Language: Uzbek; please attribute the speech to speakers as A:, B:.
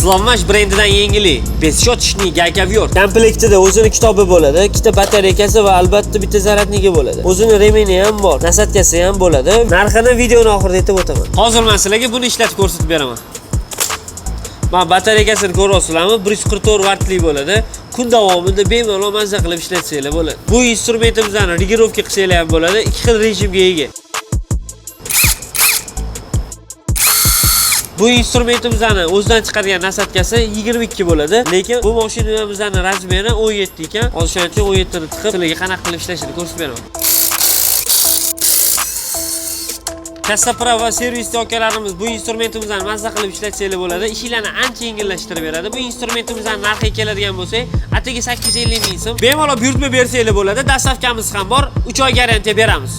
A: Slavmash brendidan yengillik, бесщеточный gaykaviyor. Komplektida o'zini kitobi bo'ladi, ikkita batareykasi va albatta bitta zaryadniki bo'ladi. O'zini remeni ham bor, nasadkasi ham bo'ladi. Narxini videoni oxirida aytib o'taman. Hozir men sizlarga buni ishlatib ko'rsatib beraman. Mana batareykasini ko'ryapsizlarmi? 144 vattli bo'ladi. Kun davomida bemalol mazza qilib ishlatsanglar bo'ladi. Bu instrumentimizni regirovka qilsanglar ham bo'ladi. Ikki xil rejimga ega. Bu instrumentimizni o'zidan chiqargan nasadkasi 22 bo'ladi, lekin bu mashinamizni razmeri 17 ekan. Hozir shuning uchun 17 ni tiqib, sizlarga qanaqa qilib ishlashini ko'rsatib beraman. Kassapra va servisda akalarimiz bu instrumentimizni mazza qilib ishlatsanglar bo'ladi. Ishinglarni ancha yengillashtirib beradi. Bu instrumentimizning narxiga keladigan bo'lsak, atigi 850 ming so'm. Bemalol buyurtma bersanglar bo'ladi. Dastavkamiz ham bor. 3 oy garantiya beramiz.